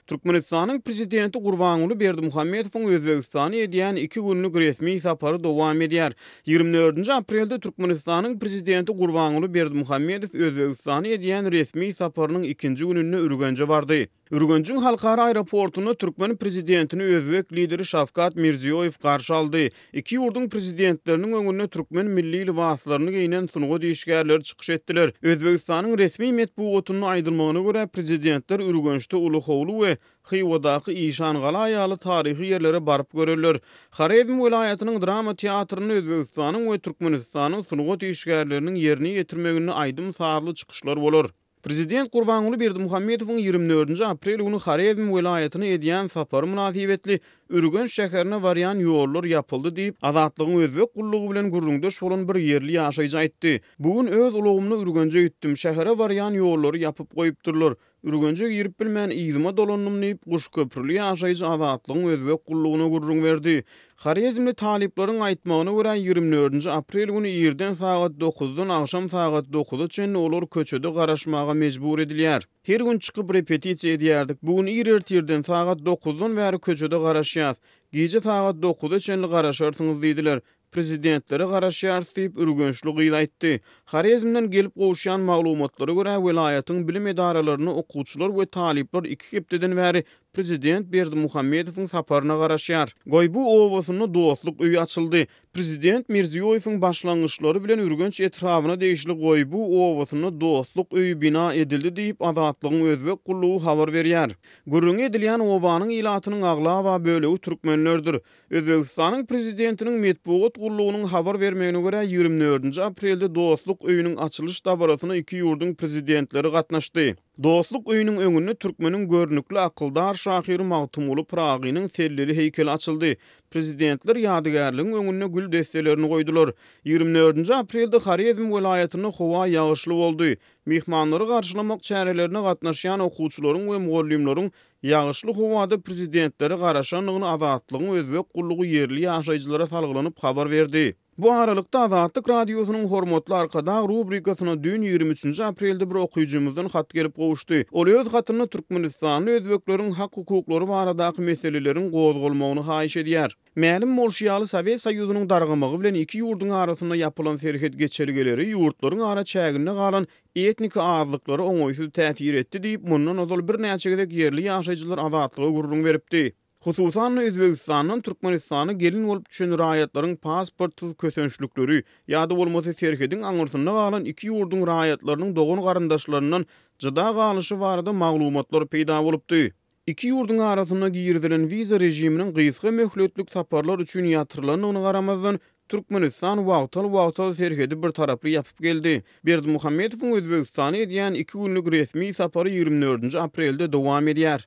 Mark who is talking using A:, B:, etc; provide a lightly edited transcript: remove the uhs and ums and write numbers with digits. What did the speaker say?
A: Türkmenistanyň Prezidenti Gurbanguly Berdimuhamedowyň Özbegistana edýän iki günlük resmi sapary dowam edýär. Ýigrimi dördünji aprelde Türkmenistanyň Prezidenti Gurbanguly Berdimuhamedow Özbegistana edýän resmi saparynyň ikinji gününde Ürgenje bardy. Ürgenjiň halkara aeroportunda türkmen prezidentini özbek lideri Şawkat Mirziýoýew garşy aldy. Iki ýurduň prezidentleriniň öňünde türkmen milli lybaslaryny geýnen sungat işgärleri çykyş etdiler. Özbegistanyň resmi metbugatynda aýdylmagyna görä, prezidentler Ürgençde Uly howly we Hywadaky Işangala ýaly taryhy ýerlere baryp görerler. Horezm welaýatynyň drama teatrynda Özbegistanyň we Türkmenistanyň sungat işgärleriniň ýerine ýetirmeginde aýdym-sazly çykyşlar bolar. Prezident Gurbanguly Berdimuhamedowyň ýigrimi dördünji aprel güni Horezm welaýatyna edýän sapary mynasybetli Ürgenç şäherine barýan ýollar ýapyldy diýip, Azatlygyň özbek gullugy bilen gürrüňdeş bolan bir ýerli ýaşaýjy aýtdy. Bu gün öz ulagymda Ürgenje gitdim. Şähere barýan ýollary ýapyp goýupdyrlar. Ürgenje girip bilmän yzyma dolandym diýip, guşköprüli ýaşaýjy Azatlygyň özbek gullugyna gürrüň berdi. Horezmli talyplaryň aýtmagyna görä, ýigrimi dördünji aprel güni irden sagat dokuzdan agşam sagat dokuza çenli olar köçede garaşmaga mejbur edilýär. Her gün çykyp repetisiýa edýärdik. Bu gün ir ertirden sagat dokuzdan bäri köçede garaşýas. Gije sagat dokuza çenli garaşarsyňyz diýdiler. Prezidentlere garaşýarys diýip, ürgençli gyz aýtdy. Horezmden gelip gowuşýan maglumatlara görä, welaýatyň bilim edaralarynda okuwçylar we talyplar iki hepdeden bäri prezident Berdimuhamedowyň saparyna garaşýar. Goýbu obasynda Dostluk öýi açyldy. Prezident Mirziýoýewiň başlangyçlary bilen Ürgenç etrabyna degişli Goýbu obasynda Dostluk öýi bina edildi diýip, Azatlygyň özbek gullugy habar berýär. Gürrüňi edilýän obanyň ilatynyň aglaba bölegi türkmenlerdir. Özbegistanyň Prezidentiniň metbugat gullugynyň habar bermegine görä, ýigrimi dördünji aprelde Dostluk öýüniň açylyş dabarasyna iki ýurduň Prezidentleri gatnaşdy. Dostluk öýüniň öňünde türkmeniň görnükli akyldar şahyry Magtymguly Pyragynyň selleli heýkeli açyldy. Prezidentler ýadygärligiň öňünde gül desselerini goýdular. Ýigrimi dördünji aprelde Horezm welaýatynda howa ýagyşly boldy. Myhmanlary garşylamak çärelerine gatnaşýan okuwçylaryň we mugallymlaryň Ýagyşly howada prezidentlere garaşandygyny Azatlygyň özbek gullugy ýerli ýaşaýjylara salgylanyp habar berdi. Bu aralykda, Azatlyk Radiosynyň Hormatly Arkadag rubrikasyna düýn ýigrimi üçünji aprelde bir okyjymyzdan hat gelip gowuşdy. Ol öz hatynda türkmenistanly özbekleriň hak-hukuklary baradaky meseleleriň gozgalmagyny haýyş edýär. Mälim bolşy ýaly, Sowet Soýuzynyň dargamagy bilen iki ýurduň arasynda ýapylan serhet geçelgeleri ýurtlaryň araçäginde galan etniki azlyklara oňaýsyz täsir etdi diýip, mundan ozal birnäçe gezek ýerli ýaşaýjylar Azatlyga gürrüň beripdi. Hususan-da, Özbegistandan Türkmenistana gelin bolup düşen raýatlaryň pasportsyz kösençlikleri ýa-da bolmasa serhediň aňyrsynda galan iki ýurduň raýatlarynyň dogan-garyndaşlaryndan jyda galyşy barada maglumatlar peýda bolupdy. Iki ýurduň arasynda girizilen wiza režiminiň gysga möhletlik saparlar üçin ýatyrylandygyna garamazdan, Türkmenistan wagtal-wagtal serhedi birtaraply ýapyp geldi. Berdimuhamedowyň Özbegistana edýän iki günlük resmi sapary ýigrimi dördünji aprelde dowam edýär.